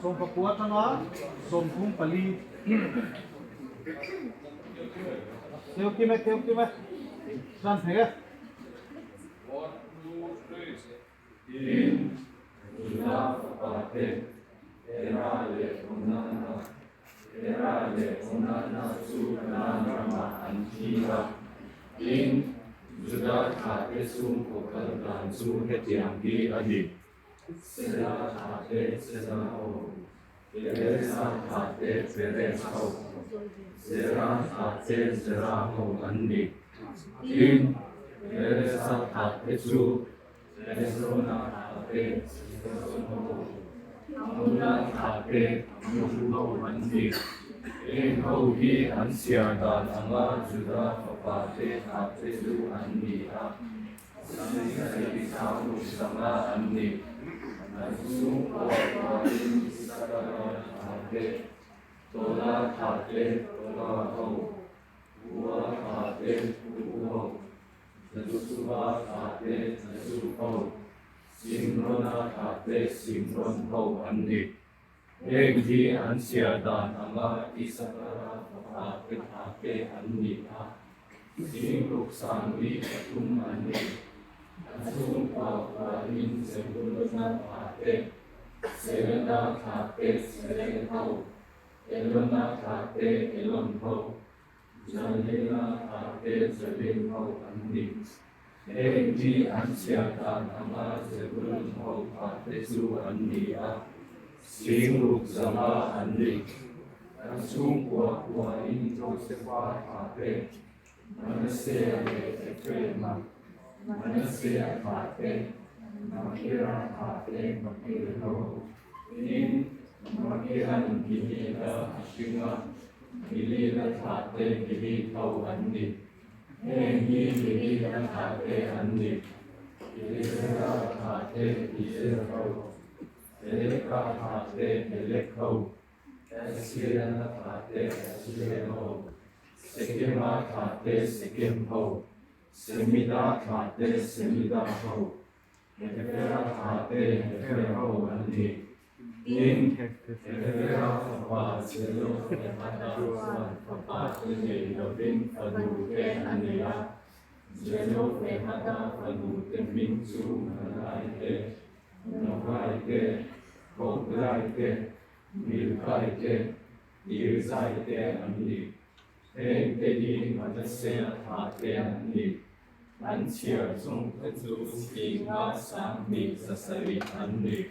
Sawmpakua atanga 34. Keu kim e, keu kim e. Tan thei e. Tin, Juda fapate Era leh Onana, Era leh Onana chu Kanaan ramah an thi a. Tin, Juda thlahte chhungkaw kal dan chu hetiang hi a ni. Sela thlahte Sela ho, Pereza thlahte Perez ho, Zera thlahte Zera ho an ni. Tin, Pereza thlahte chu Hezrona thlahte Hezron ho, Hamula thlahte Hamul ho an ni. Heng ho hi an chhiar dan anga Juda fapate thlahte chu an ni a. Heng hi an chhiar dan anga Isakara fapa te thla te an ni a, zing ruk sangli pathum an ni. An chhungkua khuain Zebuluna thla te, Sereda thla te, Sered ho, Elona thla te, Elon ho, Jalila thla te, Jalil ho an ni. Heng hi an chhiar dan anga Zebulun ho thla te chu an ni a, sing ruk zanga an ni. An chhungkua khuain Josefa thla te, Manasea leh Ephraima, Manasea thla te, Makira thla te, Makir ho. Tin, Makiran Gilead-a a hring a, Gilead-a thla te Gilead ho an ni. Heng hi Gilead-a thla te an ni, Elizera thla te Ezer ho, Heleka thla te Helek ho, Asriela thla te Asriel ho, Sekema thla te Sekem ho, Semida thla te Semida ho, Hefera thla te Hefer ho an ni. Tin, Hefera fapa Zelofehada chuan fapa te nei lovin fanu te a nei a. Zelofehada fanu te hming chu Malai te, Nogai te, Hoglai te, Milkai te, Tirzai te an ni. Heng te hi Manasea thla te an ni. An chhiar chung te chu 50 20 7 an ni.